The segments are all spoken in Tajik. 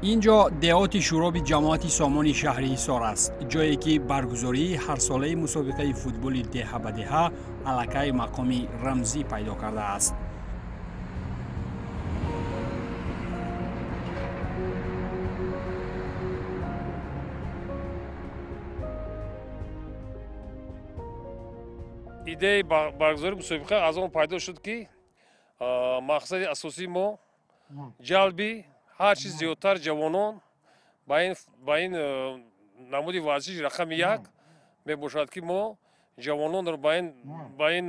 Ин ҷо деҳоти Шӯроби ҷамоати Сомони шаҳри Ҳисор аст, ҷое ки баргузории ҳарсолаи мусобиқаи футболи деҳа ба деҳа аллакай мақоми рамзӣ пайдо кардааст. Идеяи баргузории мусобиқа аз он пайдо шуд, ки мақсади асосии мо ҷалби ҳар чи зиёдтар ҷавонон ба ин намуди варзиш рақами як мебошад, ки мо ҷавононро ба ин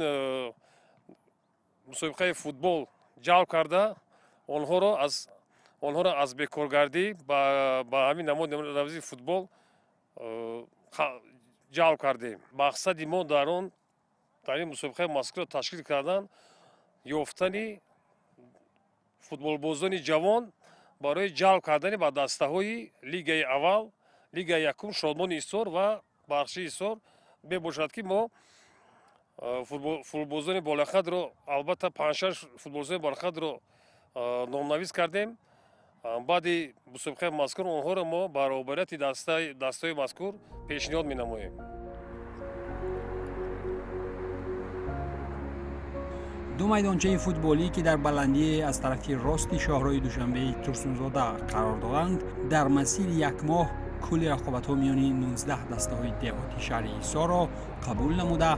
мусобиқаи футбол ҷалб карда, онҳоро аз бекоргардӣ ба ҳамин намуди варзиши футбол ҷалб кардем. Мақсади мо дар он дар ин мусобиқаи мазкурро ташкил кардан ёфтани футболбозони ҷавон барои ҷалб кардани ба дастаҳои лигаи аввал, лигаи якум Шодмони Ҳисор ва Бахши Ҳисор мебошад, ки мо футболбозони болақадро, албатта, панҷшаш футболбозони болақадро номнавис кардем. Баъди мусобиқаи мазкур онҳоро мо ба роҳбарияти дастаҳои мазкур пешниҳод менамоем. Ду майдончаи футболӣ, ки дар баландие аз тарафи рости шоҳроҳи Душанбеи Турсунзода қарор доранд, дар масири як моҳ кулли рақобатҳо миёни 19 дастаҳои деҳоти шаҳри Ҳисорро қабул намуда,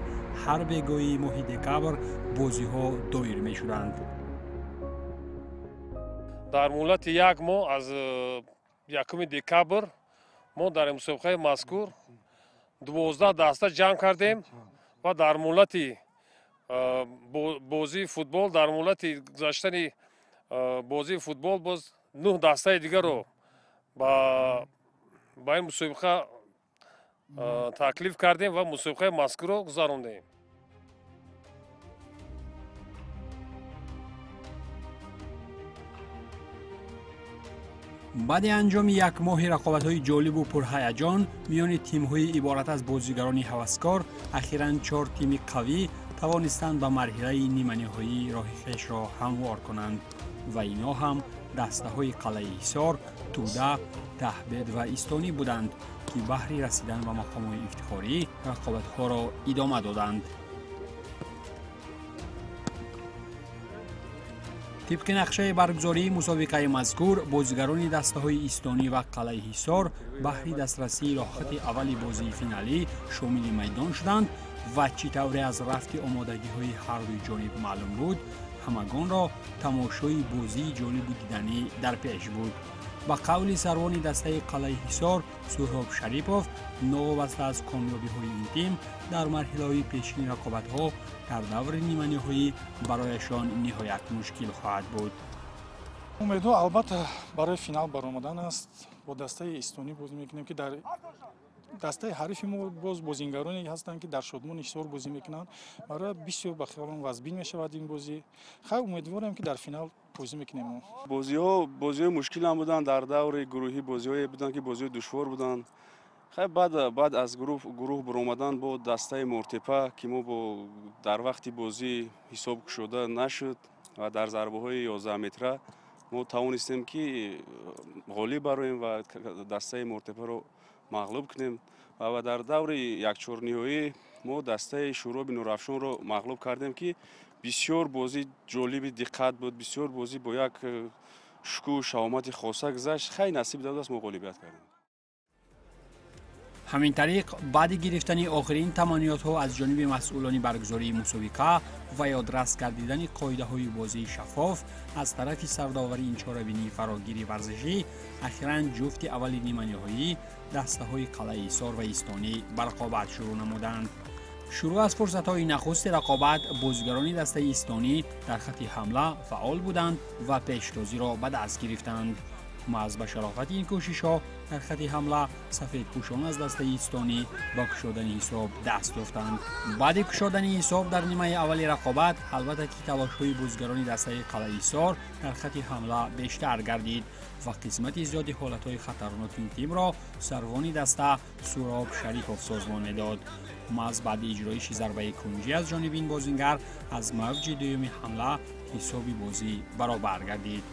ҳар бегоҳии моҳи декабр бозиҳо доир мешуданд. Дар муҳлати як моҳ аз 1 декабр мо дар мусобиқаи мазкур 12 даста ҷамъ кардем ва дар муҳлати бозии футбол, дар муҳлати гузаштани бозии футбол боз нӯҳ дастаи дигарро ба ин мусобиқа таклиф кардем ва мусобиқаи мазкурро гузарондем. Баъди анҷоми як моҳи рақобатҳои ҷолибу пурҳаяҷон миёни тимҳои иборат аз бозигарони ҳаваскор, ахиран чор тими қавӣ тавонистанд ба марҳилаи ниманиҳоӣ роҳи хешро ҳамвор кунанд ва ино ҳам дастаҳои Қалъаи Ҳисор, Тӯда, Таҳбед ва Истонӣ буданд, ки баҳри расидан ба мақомҳои ифтихорӣ рақобатҳоро идома доданд. Тибқи нақшаи баргузории мусобиқаи мазкур, бозигарони дастаҳои Истонӣ ва Қалъаи Ҳисор баҳри дастрасии роҳхати аввали бозии финалӣ шомили майдон шуданд ва чӣ тавре аз рафти омодагиҳои ҳардуи ҷониб маълум буд, ҳамагонро тамошои бозии ҷолибу диданӣ дар пеш буд. Ба қавли сарвони дастаи Қалъаи Ҳисор Суҳроб Шарипов, новобаста аз комёбиҳои ин тим дар марҳилаҳои пешини рақобатҳо, дар даври ниманиҳоӣ барояшон ниҳоят мушкил хоҳад буд. Умедҳо, албатта, барои финал баромадан аст. Бо дастаи Истонӣ бозӣ мекунем, ки дар дастаи ҳарифи мо боз бозингароне ҳастанд, ки дар Шодмони Ҳисор бозӣ мекунанд. Барои бисёр ба хиёлам вазбин мешавад ин бозӣ. Хайр, умедворем, ки дар финал бозӣ мекунем мо. Бозиҳо бозиҳои мушкилам буданд. Дар даври гурӯҳӣ бозиҳое буданд, ки бозиҳои душвор буданд. Хайр, баъд аз гурӯҳ баромадан бо дастаи Мортепа, ки мо бо дар вақти бозӣ ҳисоб кушода нашуд ва дар зарбаҳои 11 метра мо тавонистем, ки ғолиб бароем ва дастаи Мортепаро мағлуб кунем ва дар даври якчорниҳоӣ мо дастаи Шӯроби Нурафшонро мағлуб кардем, ки бисёр бозӣ ҷолиби диққат буд, бисёр бозӣ бо як шукӯҳу шаҳомати хоса гузашт. Хайр, насиб додааст, мо ғолибият кардем. Ҳамин тариқ, баъди гирифтани охирин таманниётҳо аз ҷониби масъулони баргузории мусобиқа ва ёдрас гардидани қоидаҳои бозии шаффоф аз тарафи сардовари ин чорабинии фарогири варзишӣ, ахиран ҷуфти аввали ниманиҳоӣ дастаҳои Қалъаи Ҳисор ва Истонӣ ба рақобат шурӯъ намуданд. Шурӯъ аз фурсатҳои нахусти рақобат бозигарони дастаи Истонӣ дар хатти ҳамла фаъол буданд ва пештозиро ба даст гирифтанд. Маҳз ба шарофати ин кӯшишҳо дар хатти ҳамла сафедпӯшон аз дастаи Истонӣ ба кушодани ҳисоб даст ёфтанд. Баъди кушодани ҳисоб дар нимаи аввали рақобат, албатта ки талошҳои бозигарони дастаи Қалъаи Ҳисор дар хатти ҳамла бештар гардид ва қисмати зиёди ҳолатҳои хатарноки ин тимро сарвони даста Суроб Шарипов созмон медод. Маҳз баъди иҷроиши зарбаи кунҷӣ аз ҷониби ин бозингар аз мавҷи дуюми ҳамла ҳисоби бозӣ баробар гардид.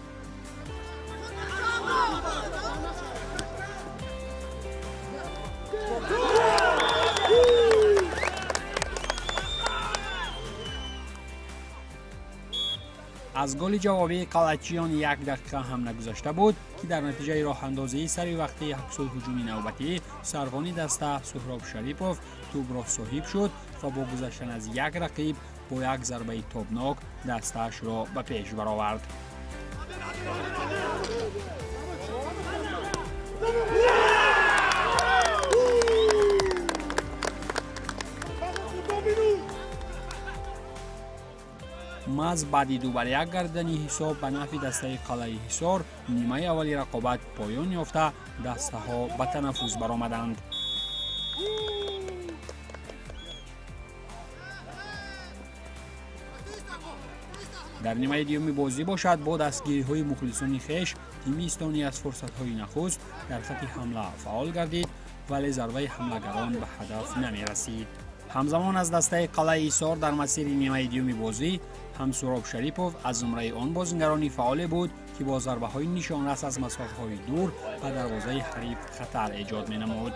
Аз голи ҷавобии қалъачиён як дақиқа ҳам нагузашта буд, ки дар натиҷаи роҳандозии сари вақти ҳаксул ҳуҷуми навбатӣ сарвони даста Суҳроб Шарипов тӯбро соҳиб шуд ва бо гузаштан аз як рақиб бо як зарбаи тобнок дастаашро ба пеш баровард. Маҳз баъди ду бар як гардидани ҳисоб ба нафъи дастаи Қалъаи Ҳисор нимаи аввали рақобат поён ёфта, дастаҳо ба танаффус баромаданд. Дар нимаи дуюми бозӣ бошад, бо дастгириҳои мухлисони хеш тими истонӣ аз фурсатҳои нахуст дар хатти ҳамла фаъол гардид, вале зарбаи ҳамлагарон ба ҳадаф намерасид. Ҳамзамон аз дастаи Қалъаи Ҳисор дар масири нимаи дуюми бозӣ ҳам Суҳроб Шарипов аз зумраи он бозингарони фаъоле буд, ки бо зарбаҳои нишонрас аз масофаҳои дур ба дарвозаи ҳариф хатар эҷод менамуд.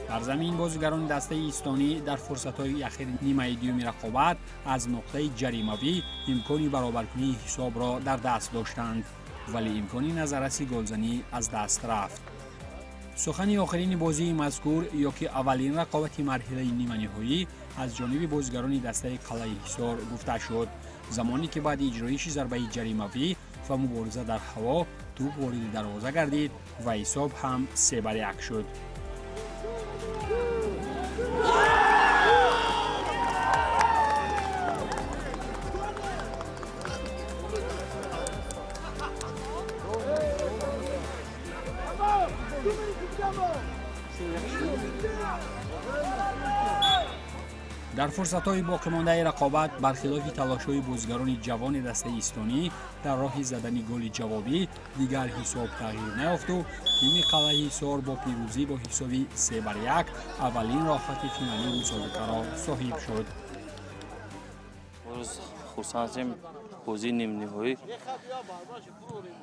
Бар замин бозигарони дастаи истонӣ дар фурсатҳои ахири нимаи дуюми рақобат аз нуқтаи ҷаримавӣ имкони баробаркунии ҳисобро дар даст доштанд, вале имкони назарраси голзанӣ аз даст рафт. Сухани охирини бозии мазкур ё ки аввалин рақобати марҳилаи ниманиҳоӣ аз ҷониби бозигарони дастаи Қалъаи Ҳисор гуфта шуд, замоне ки баъди иҷроиши зарбаи ҷаримавӣ ва мубориза дар ҳаво тӯб вориди дарвоза гардид ва ҳисоб ҳам 3-1 шуд. Дар фурсатҳои боқимондаи рақобат бархилофи талошҳои бозигарони ҷавони дастаи истонӣ дар роҳи задани голи ҷавобӣ дигар ҳисоб тағйир наёфту тими Қалъаи Ҳисор бо пирӯзӣ бо ҳисоби 3-1 аввалин роҳхати финалии мусобиқаро соҳиб шуд. Имрӯз хурсанд ҳастем, бозии нимниҳоӣ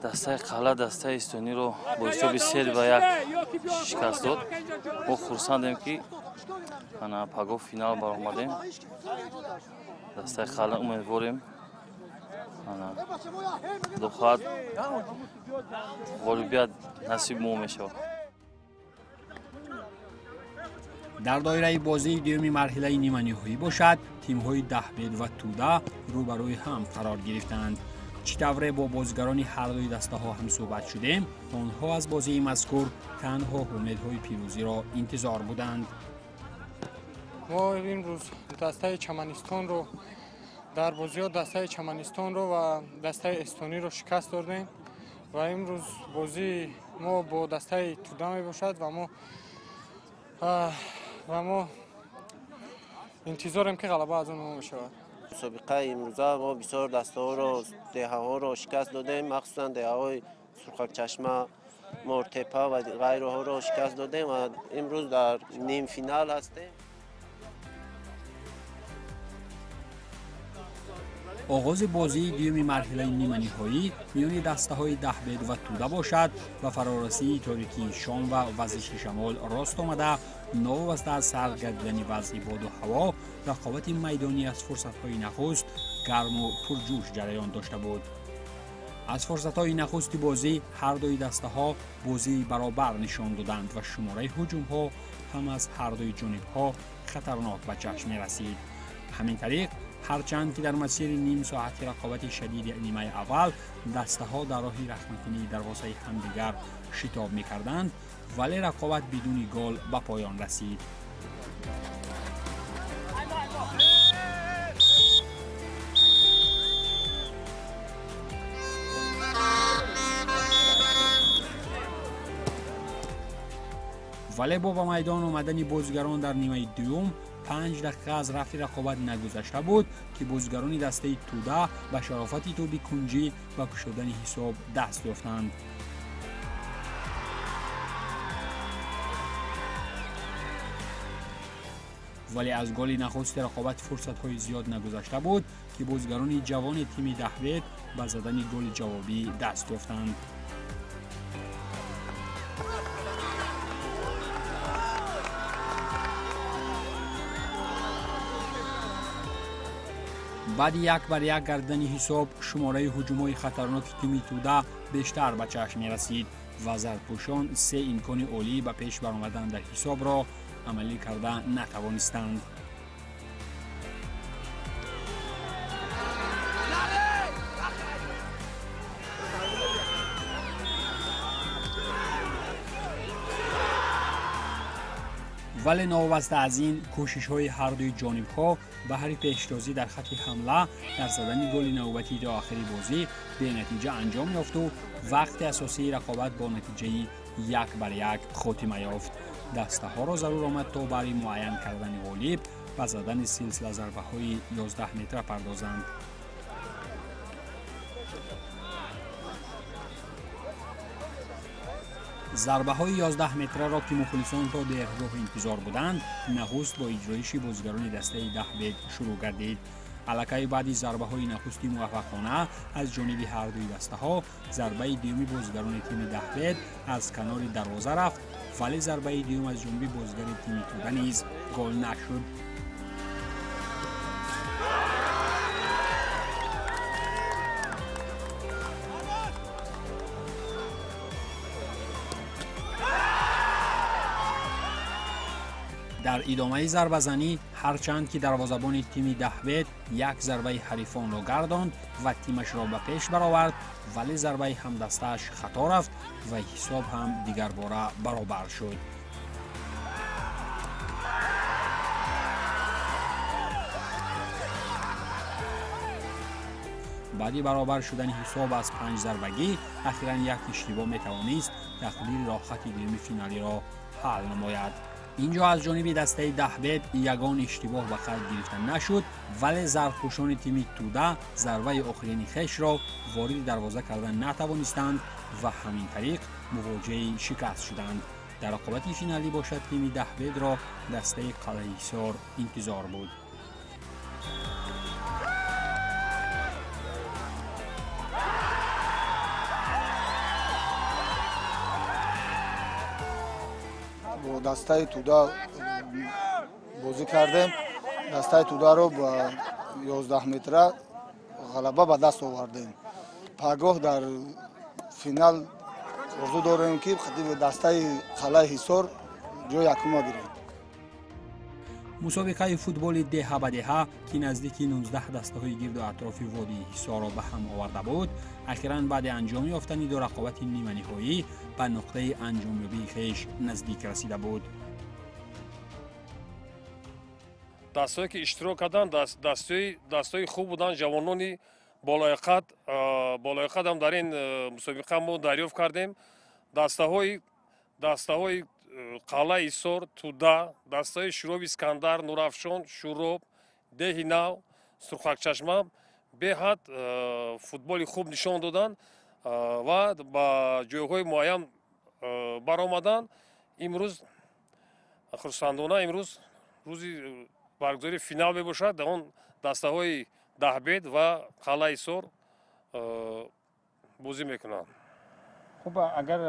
дастаи Қалъа дастаи истониро бо ҳисоби 3-1 шикаст дод. Мо хурсандем, ки пагоҳ финал баромадем. Дастаи Қалъа умедворем, худо хоҳад ғолибият насиби мо мешавад. Дар доираи бозии дуюми марҳилаи ниманиҳоӣ бошад, тимҳои Даҳбед ва Туда рӯбарӯи ҳам қарор гирифтанд. Чӣ тавре бо бозигарони ҳардуи дастаҳо ҳамсӯҳбат шудем, онҳо аз бозии мазкур танҳо умедҳои пирӯзиро интизор буданд. Мо имрӯз дастаи Чаманистонро дар бозиҳо дастаи Чаманистонро ва дастаи Эстониро шикаст додем ва имрӯз бозии мо бо дастаи Туда мебошад ва мо интизорем, ки ғалаба аз он мо мешавад. Мусобиқаи имрӯза мо бисёр дастаҳоро, деҳаҳоро шикаст додем, махсусан деҳаҳои Сурхакчашма, Мортепа ва ғайраҳоро шикаст додем ва имрӯз дар нимфинал ҳастем. Оғози бозии дуюми марҳилаи ниманиҳоӣ миёни дастаҳои Даҳбед ва Туда бошад ба фарорасии торикии шом ва вазиши шамол рост омада, новобаста аз сард гардидани вазъи боду ҳаво, рақобати майдонӣ аз фурсатҳои нахуст гарму пурҷӯш ҷараён дошта буд. Аз фурсатҳои нахусти бозӣ ҳардуи дастаҳо бозии баробар нишон доданд ва шумораи ҳуҷумҳо ҳам аз ҳардуи ҷонибҳо хатарнок ба чашм мерасид. Ҳамин тариқ, ҳарчанд ки дар масири ним соати рақобати шадиди нимаи аввал дастаҳо дар роҳи рахмакунии дарвозаи ҳамдигар шитоб мекарданд, вале рақобат бидуни гол ба поён расид. Вале бо ба майдон омадани бозигарон дар нимаи дуюм 5 дақиқа аз рафти рақобат нагузашта буд, ки бозигарони дастаи Туда ба шарофати тӯби кунҷӣ ба кушодани ҳисоб даст ёфтанд. Вале аз голи нахусти рақобат фурсатҳои зиёд нагузашта буд, ки бозигарони ҷавони тими Даҳбед ба задани голи ҷавобӣ даст ёфтанд. Баъди як бар як гардидани ҳисоб, шумораи ҳуҷумҳои хатарноки тими Туда бештар ба чашм мерасид ва зардпӯшон се имкони олӣ ба пеш баромадан дар ҳисобро амалӣ карда натавонистанд. Вале новобаста аз ин, кӯшишҳои ҳардуи ҷонибҳо баҳри пештозӣ дар хатти ҳамла дар задани голи навбатӣ то охири бозӣ бенатиҷа анҷом ёфту вақти асосии рақобат бо натиҷаи 1-1 хотима ёфт. Дастаҳоро зарур омад то барои муайян кардани ғолиб ба задани силсила зарбаҳои 11 метра пардозанд. Зарбаҳои 11 метраро, ки мухлисон то дергоҳ интизор буданд, нахуст бо иҷроиши бозигарони дастаи Даҳбед шурӯъ гардид. Аллакай баъди зарбаҳои нахусти муваффақона аз ҷониби ҳардуи дастаҳо, зарбаи дуюми бозигарони тими Даҳбед аз канори дарвоза рафт, вале зарбаи дуюм аз ҷониби бозигари тими Туда низ гол нашуд. Дар идомаи зарбазанӣ, ҳарчанд ки дарвозабони тими Даҳбед як зарбаи ҳарифонро гардонд ва тимашро ба пеш баровард, вале зарбаи ҳамдастааш хато рафт ва ҳисоб ҳам дигарбора баробар шуд. Баъди баробар шудани ҳисоб аз 5 зарбагӣ, ахиран як иштибоҳ метавонист тақдири роҳхати дуюми финалиро ҳал намояд. Инҷо аз ҷониби дастаи Даҳбед ягон иштибоҳ ба қайд гирифта нашуд, вале зардпӯшони тими Туда зарбаи охирини хешро вориди дарвоза карда натавонистанд ва ҳамин тариқ мувоҷиҳаи шикаст шуданд. Дар рақобати финалӣ бошад, тими Даҳбедро дастаи Қалъаи Ҳисор интизор буд. Бо дастаи Туда бозӣ кардем. Дастаи Тударо ба 11 метра ғалаба ба даст овардем. Пагоҳ дар финал орзу дорем, ки дастаи Қалъаи Ҳисор ҷои якума гирем. Мусобиқаи футболи деҳа ба деҳа, ки наздики 19 дастаҳои гирду атрофи водии Ҳисорро ба ҳам оварда буд, ахиран баъди анҷом ёфтани ду рақобати ниманиҳоӣ ба нуқтаи анҷомёбии хеш наздик расида буд. Дастҳое ки иштирок карданд, дастҳои хуб буданд, ҷавонони болояқадам дар ин мусобиқа мо дарёфт кардем. Дастаҳои Қалъаи Ҳисор, Туда, дастаҳои Шӯроби Искандар, Нурафшон, Шӯроб, Деҳи Нав, Сурхакчашма беҳад футболи хуб нишон доданд ва ба ҷойҳои муайян баромаданд. Имрӯз хурсандона, имрӯз рӯзи баргузории финал мебошад. Дар он дастаҳои Даҳбед ва Қалъаи Ҳисор бозӣ мекунанд. Хуб, агар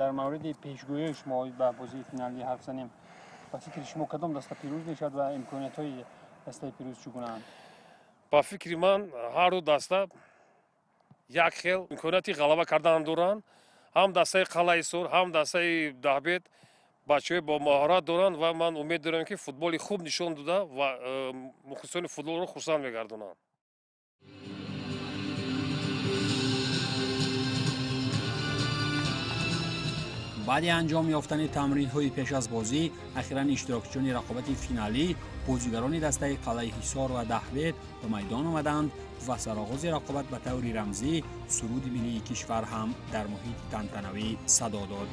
дар мавриди пешгӯии шумо ба бозии финалӣ ҳарф занем, ба фикри шумо кадом даста пирӯз мешавад ва имкониятҳои дастаи пирӯз чӣ гунаанд? Ба фикри ман, ҳар ду даста як хел имконияти ғалаба кардан доранд. Ҳам дастаи Қалъаи Ҳисор, ҳам дастаи Даҳбед бачаҳои бо маҳорат доранд ва ман умед дорам, ки футболи хуб нишон дода ва мухлисони футболро хурсанд мегардонанд. Баъди анҷом ёфтани тамринҳои пеш аз бозӣ, ахиран иштирокчиёни рақобати финалӣ, бозигарони дастаи Қалъаи Ҳисор ва Даҳбед ба майдон омаданд ва сароғози рақобат ба таври рамзӣ суруди миллии кишвар ҳам дар муҳити тантанавӣ садо дод.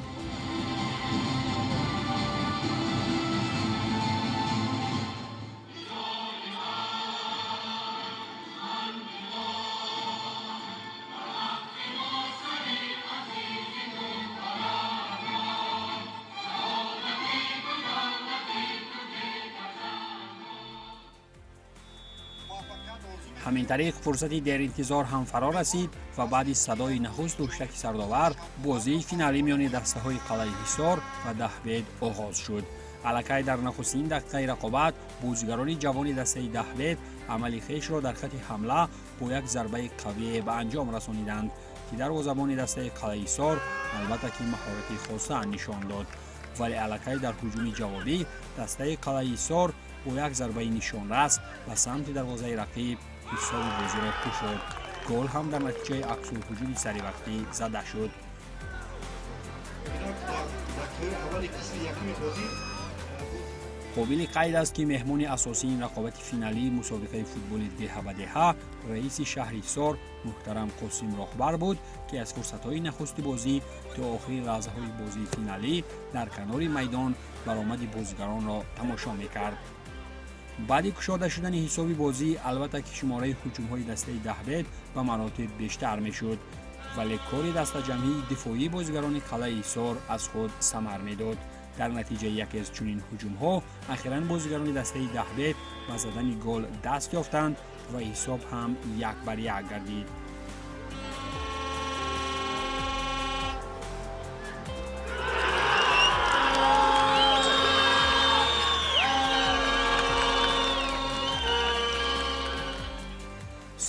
Ҳамин тариқ фурсати деринтизор ҳам фаро расид ва баъди садои нахуст ҳуштаки сардовар бозии финалӣ миёни дастаҳои Қалъаи Ҳисор ва Даҳбед оғоз шуд. Аллакай дар нахустин дақиқаи рақобат бозигарони ҷавони дастаи Даҳбед амали хешро дар хати ҳамла бо як зарбаи қавие ба анҷом расониданд, ки дарвозабони дастаи Қалъаи Ҳисор албатта ки маҳорати хоса нишон дод. Вале аллакай дар ҳуҷуми ҷавобӣ дастаи Қалъаи Ҳисор бо як зарбаи нишонрас ба самти дарвозаи рақиб ҳисоби бозиро кушод. Гол ҳам дар натиҷаи аксулҳуҷуми саривақтӣ зада шуд. Қобили қайд аст, ки меҳмони асосии ин рақобати финалии мусобиқаи футболи деҳа ба деҳа раиси шаҳри Ҳисор муҳтарам Қосим Роҳбар буд, ки аз фурсатҳои нахусти бозӣ то охири лаҳзаҳои бозии финалӣ дар канори майдон баромади бозигаронро тамошо мекард. Баъди кушода шудани ҳисоби бозӣ албатта ки шумораи ҳуҷумҳои дастаи Даҳбед ба маротиб бештар мешуд, вале кори дастаҷамъии дифоии бозигарони Қалъаи Ҳисор аз худ самар медод. Дар натиҷаи яке аз чунин ҳуҷумҳо ахиран бозигарони дастаи Даҳбед ба задани гол даст ёфтанд ва ҳисоб ҳам 1-1 гардид.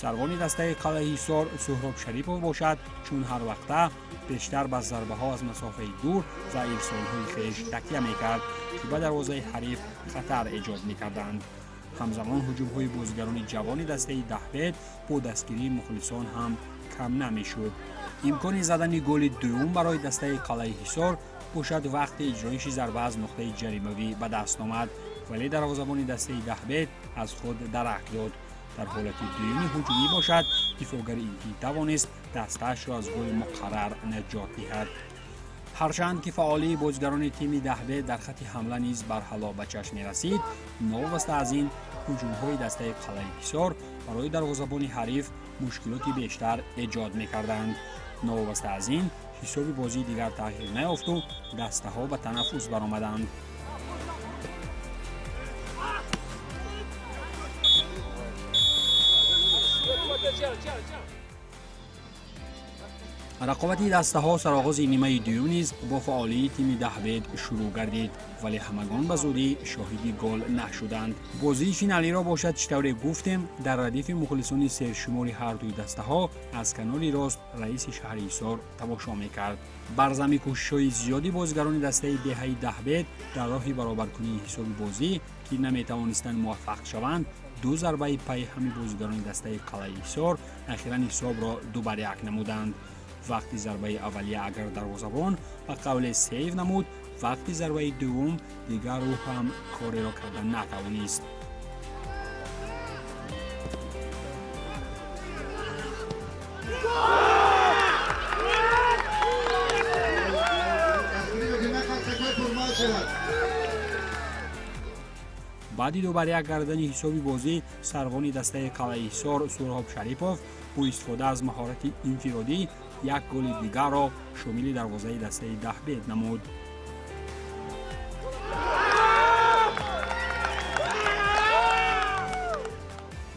Сарвони дастаи Қалъаи Ҳисор Суҳроб Шарипов бошад, чун ҳар вақта бештар ба зарбаҳо аз масофаи дур ва ирсолҳои хеш такя мекард, ки ба дарвозаи ҳариф хатар эҷод мекарданд. Ҳамзамон ҳуҷумҳои бозигарони ҷавони дастаи Даҳбед бо дастгирии мухлисон ҳам кам намешуд. Имкони задани голи дуюм барои дастаи Қалъаи Ҳисор бошад вақти иҷроиши зарба аз нуқтаи ҷаримавӣ ба даст омад, вале дарвозабони дастаи Даҳбед аз худ дарак дод. Дар ҳолати дуюми ҳуҷумӣ бошад, дифоъгари ин тим тавонист дастаашро аз голи муқаррар наҷот диҳад. Ҳарчанд ки фаъолии бозигарони тими Даҳбед дар хати ҳамла низ барҳало ба чашм мерасид, новобаста аз ин ҳуҷумҳои дастаи Қалъаи Ҳисор барои дарвозабони ҳариф мушкилоти бештар эҷод мекарданд. Новобаста аз ин ҳисоби бозии дигар тағйир наёфту дастаҳо ба танаффус баромаданд. Рақобати дастаҳо сароғози нимаи дуюм низ бо фаъолии тими Даҳбед шурӯъ гардид, вале ҳамагон ба зудӣ шоҳиди гол нашуданд. Бозии финалиро бошад, чӣ тавре гуфтем, дар радифи мухлисони сершумори ҳардуи дастаҳо аз канори рост раиси шаҳри Ҳисор тамошо мекард. Барзами кӯшишҳои зиёди бозигарони дастаи деҳаи Даҳбед дар роҳи баробаркунии ҳисоби бозӣ, ки наметавонистанд муваффақ шаванд, ду зарбаи пайи ҳами бозигарони дастаи Қалъаи Ҳисор ахиран ҳисобро 2-1 намуданд. Вақти зарбаи аввалия агар дарвозабон ба қавле сейв намуд, вақти зарбаи дуввум дигар ӯ ҳам кореро карда натавонист. Баъди 2-1 гардани ҳисоби бозӣ сарвони дастаи Қалъаи Ҳисор Суҳроб Шарипов бо истифода аз маҳорати инфиродӣ як голи дигарро шомили дарвозаи дастаи Даҳбед намуд.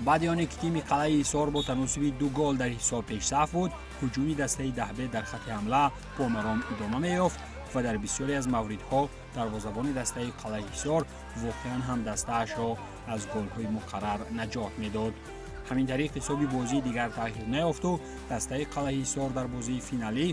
Баъди оне ки тими Қалъаи Ҳисор бо таносуби 2 гол дар ҳисоб пешсаф буд, ҳуҷуми дастаи Даҳбед дар хати ҳамла бо маром идома меёфт ва дар бисёре аз мавридҳо дарвозабони дастаи Қалъаи Ҳисор воқеан ҳам дастаашро аз голҳои муқаррар наҷот медод. Ҳамин тариқ ҳисоби бозии дигар тағйир наёфту дастаи Қалъаи Ҳисор дар бозии финалӣ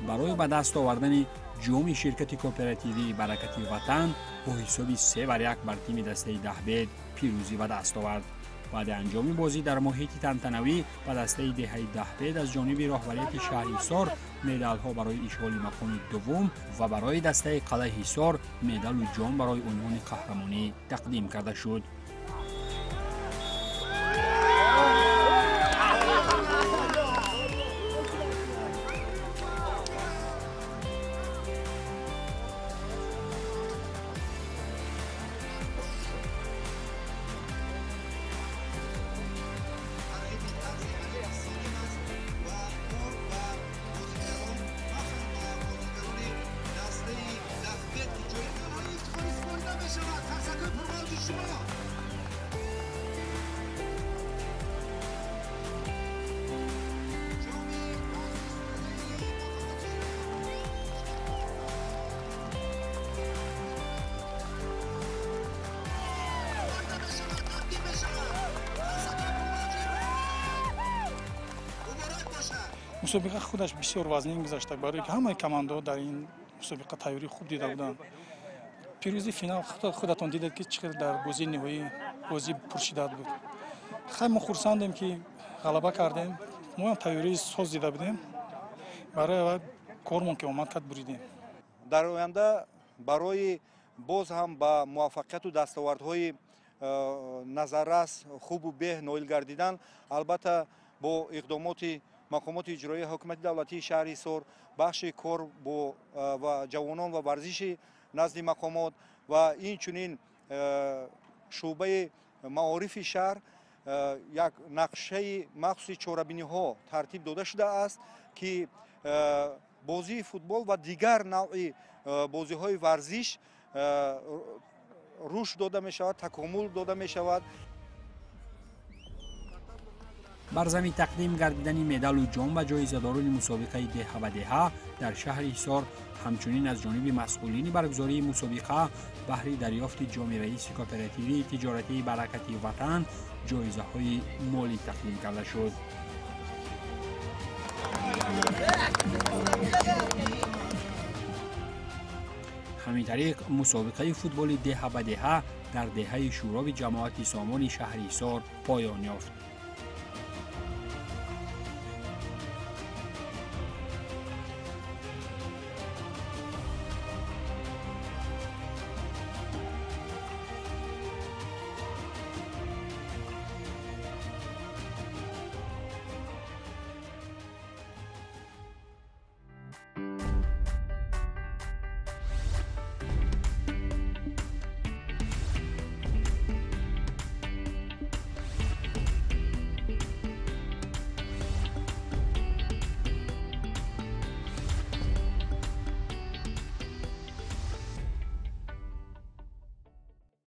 барои ба даст овардани ҷоми ширкати кооперативии Баракати Ватан бо ҳисоби 3-1 бар тими дастаи Даҳбед пирӯзӣ ба даст овард. Баъди анҷоми бозӣ дар муҳити тантанавӣ ба дастаи деҳаи Даҳбед аз ҷониби роҳбарияти шаҳри Ҳисор медалҳо барои ишғоли мақоми дуввум ва барои дастаи Қалъаи Ҳисор медалу ҷом барои унвони қаҳрамонӣ тақдим карда шуд. Шумо Мусобиқа худаш бисёр вазнин гузашта, барои ки ҳамаи командаҳо дар ин мусобиқа тайёрии хуб дида буданд. Пирӯзии финал худатон дидед, ки чӣ хел дар бозии ниҳоӣ бозӣ пуршиддат буд. Хай, мо хурсандем, ки ғалаба кардем. Моам тайёрии соз дида будем, барои кормон ки омад кард, буридем. Дар оянда барои боз ҳам ба муваффақияту дастовардҳои назаррас, хубу беҳ ноил гардидан, албатта, бо иқдомоти мақомоти иҷроии ҳукумати давлатии шаҳри Ҳисор, бахши кор бо ва ҷавонон ва варзиши назди мақомот ва инчунин шӯъбаи маорифи шаҳр як нақшаи махсуси чорабиниҳо тартиб дода шудааст, ки бозии футбол ва дигар навъи бозиҳои варзиш рушд дода мешавад, такомул дода мешавад. Бар замин тақдим гардидани медалу ҷом ба ҷоизадорони мусобиқаи деҳа ба деҳа дар шаҳри Ҳисор, ҳамчунин аз ҷониби масъулини баргузории мусобиқа баҳри дарёфти ҷоми раиси кооперативии тиҷоратии «Баракати ватан» ҷоизаҳои молӣ тақдим карда шуд. Ҳамин тариқ, мусобиқаи футболи деҳа ба деҳа дар деҳаи Шӯроби ҷамоати Сомони шаҳри Ҳисор поён ёфт.